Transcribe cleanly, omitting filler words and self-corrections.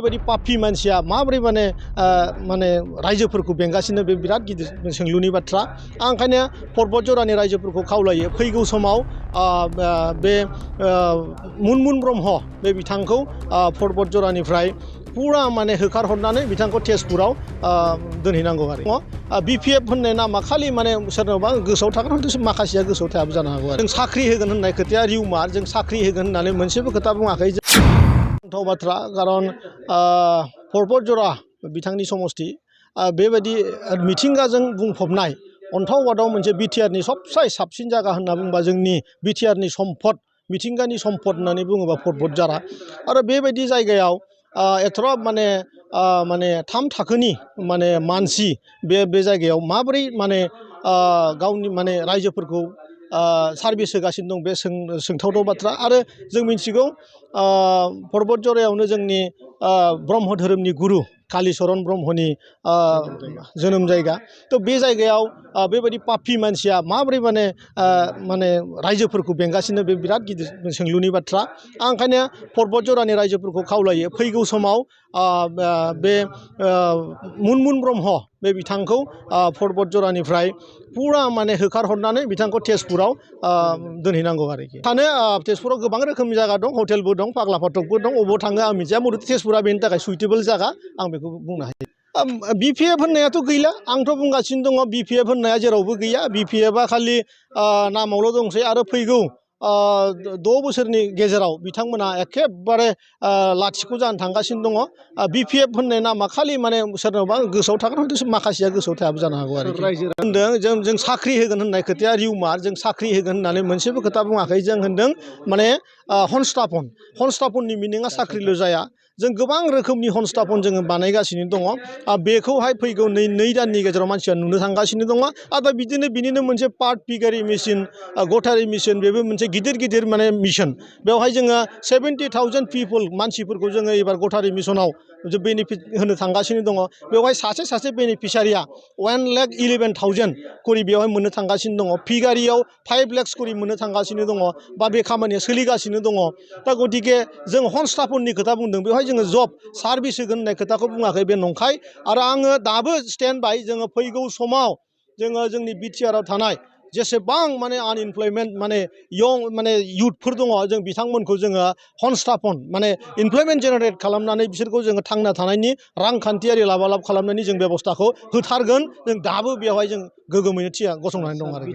बेबायदि पापी मानसिया माबोरै माने रायजोफोरखौ बेंगासिनो बे बिराद गिदिर सोंलुनि बाथ्रा। आं ओंखायनो पर्बत जरानि रायजोफोरखौ खावलायो फैगौ समाव बे मुनमुन ब्रह्म बे बिथांखौ पर्बत जरानिफ्राय पुरा माने होखारहरनानै बिथांखौ तेजपुराव दोनहैनांगौ आरो BPF होननाय नामा खालि माने सोरनावबा गोसोआव थागोन हयथ' माखासेया गोसोआव थायाबो जानो हागौ आरो जों साख्रि होगोन होननाय खोथाया रिउमार जों साख्रि होगोन होननानै मोनसेबो खोथा बुङाखै गोनांथाव बाथ्रा खारन पर्बत जरा बिथांनि समस्ति बेबायदि मिथिंगाजों बुंफबनाय अन्थाव बादाव मोनसे बिटिआरनि सबसे साबसिन जायगा होनना बुंबा जोंनि बिटिआरनि सम्पद मिथिंगानि सम्पद होननानै बुङोबा पर्बत जरा आरो बेबायदि जायगायाव एथ'राब माने 3 थाखोनि माने मानसि बे जायगायाव माबोरै माने गावनि माने रायजोफोरखौ सार्भिस होगासिनो दं बे सोंथावथाव बाथ्रा आरो जों मिथिगौ पर्बत जरायावनो जोंनि ब्रह्म धोरोमनि गुरु कालिचरन ब्रह्मनि जोनोम जायगा थ' बे जायगायाव बेबायदि पापी मानसिया माबोरै माने रायजोफोरखौ बेंगासिनो बे बिराद गिदिर सोंलुनि बाथ्रा। आं ओंखायनो पर्बत जरानि रायजोफोरखौ खावलायो फैगौ समाव बे मुनमुन ब्रह्म बे बिथांखौ पर्बत जरानिफ्राय पुरा माने होखारहरनानै बिथांखौ तेजपुराव दोनहैनांगौ आरोखि सानो तेजपुराव गोबां रोखोमनि जायगा दं हटेलबो दं फाग्ला फाथकबो दं अबाव थाङो आं मिथिया मुथते तेजपुरा बेनि थाखाय सुइटेबोल जायगा आं बेखौ बुंनो हायो। BPF होननायाथ' गैला आंथ' बुंगासिनो दङ BPF होननाया जेरावबो गैया BPFआ खालि नामावल' दंसै आरो फैगौ 6 बोसोरनि गेजेराव बिथांमोना एखेबारे लाथिख' जानो थांगासिनो दङ। BPF होननाय नामा खालि माने सोरनावबा गोसोआव थागोन हयथ' माखासेया गोसोआव थायाबो जानो हागौ आरो होनदों जों साख्रि होगोन होननाय खोथाया रिउमार जों साख्रि होगोन होननानै मोनसेबो खोथा बुङाखै जों होनदों माने हनस्थापननि मिनिङा साख्रिल' जाया जों गोबां रोखोमनि हनस्थापन जोङो बानायगासिनो दङ बेखौहाय फैगौ 2 दाननि गेजेराव मानसिया नुनो थांगासिनो दङ आरो बिदिनो मोनसे पार्ट पिगारि मेसिन गटारि मेसिन बेबो मोनसे गिदिर माने मिशन बेवहाय जोङो 70,000 पिपल मानसिफोरखौ जोङो एबार गटारि मिशनाव बेनिफिट होनो थांगासिनो दङ बेवहाय सासे बेनिफिसारिया 1,11,000 करि बेवहाय मोननो थांगासिनो दङ पिगारियाव 5 लाख करि मोननो थांगासिनो दङ बा बे खामानिया सोलिगासिनो दङ दा गतिके जों हनस्थापननि खोथा बुंदों बेवहाय जोङो जब सार्भिस होगोन होननाय खोथाखौ बुङाखै बे नंखाय आरो आङो दाबो स्टेन्ड बाय जोङो फैगौ समाव जोङो जोंनि बिटिआरआव थानाय जेसेबां माने आनइमप्लयमेन्ट माने इयुथफोर दङ जों बिथांमोनखौ जोङो हनस्थापन माने इमप्लयमेन्ट जेनेरेट खालामनानै बिसोरखौ जोङो थांना थानायनि रांखान्थियारि लाबा लाब खालामनायनि जों बेबस्थाखौ होथारगोन जों दाबो बेवहाय जों गोगोमैनो गसंनानै दं आरोखि।